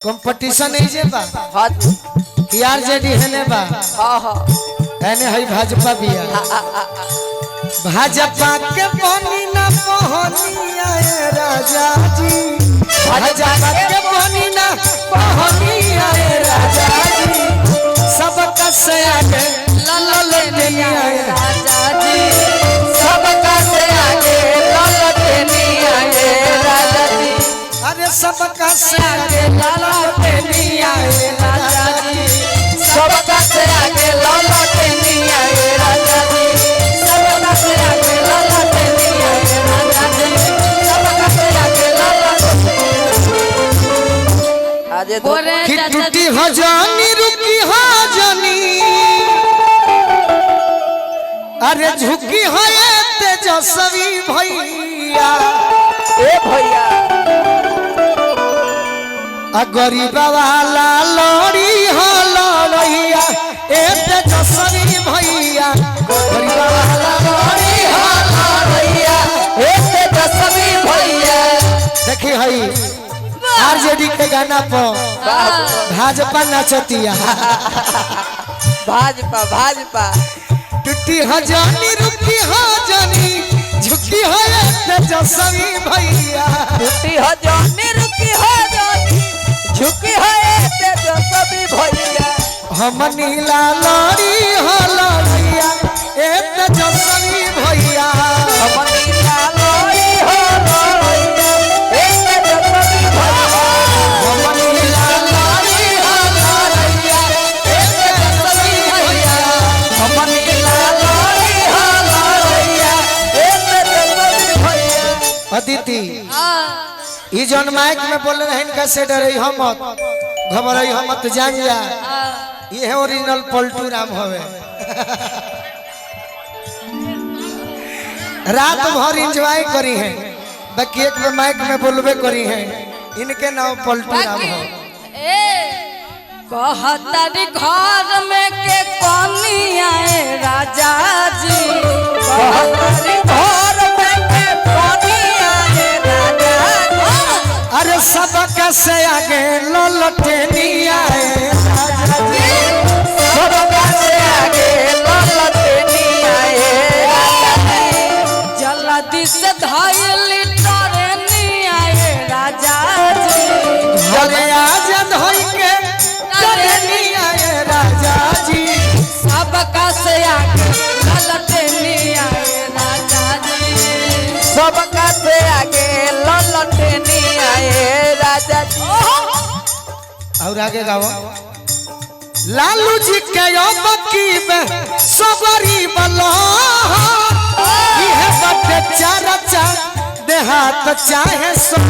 Competition नहीं जे बा हाँ कि आरजेडी हेने बा हाँ हाँ एने है भाजपा बिया। भाजपा के बनी ना पहनिया ए राजा जी, भाजपा के बनी ना पहनिया ए राजा जी, सबका से आगे ललटनिया ए राजा जी, सबका से आगे ललटनिया ए राजा जी। अरे सबका से आगे ललटनिया ए राजा जी, सबका से आगे ललटनिया ए राजा जी, सबका से आगे ललटनिया ए राजा जी, सबका से आगे ललट आज बोरे कि चाचा टूटी हो जानी रुकी हो जानी, अरे झुकी हो ये तेजस्वी भैया। ए भैया आ गरीब वाला लड़ी हो लड़ैया ए तेजस्वी भैया, गरीब वाला लड़ी हो लड़ैया ए तेजस्वी भैया। देखी हई आरजेडी के गाना पर भाजपा नाचतिया। भाजपा भाजपा टूटी हो जानी रुकी हो जानी झुकी हो ये तेजस्वी भैया, झुकी हो जानी रुकी हो जानी झुकी हो ए तेजस्वी भैया। हम नीला लड़ी हो लड़ैया ए तेजस्वी भैया, हम नीला लड़ी हो लड़ैया ए तेजस्वी भैया, हम नीला लड़ी हो लड़ैया ए तेजस्वी भैया, हम नीला लड़ी हो लड़ैया ए तेजस्वी भैया। अदिति ई जौन माइक में बोल रहे इनका से डरे हम मत, घबराई हम मत, जान जा ये ओरिजिनल पलटू राम हवे। रात भर एंजॉय करी है बाकी एक बार माइक में बोलबे करी है, इनके नाम पलटू राम हो। ए कहतारी घर में के कनिया ए राजा जी, कहतारी घर में के कनिया ए राजा जी। अरे सबका से आगे ललटनिया ए राजा जी, सबका से आगे ललटनिया ए राजा जी। जल्दी से धइली टरनिया ए राजा जी, घरे आजन होई के टरनिया ए राजा जी, सबका से आगे ललटनिया ए राजा जी। सबका से आगे ललटनिया ए राजा जी। और आगे गाओ लालू जी के बकी में सबरी बलो यह बटे चारा चा देहात चाहे सो।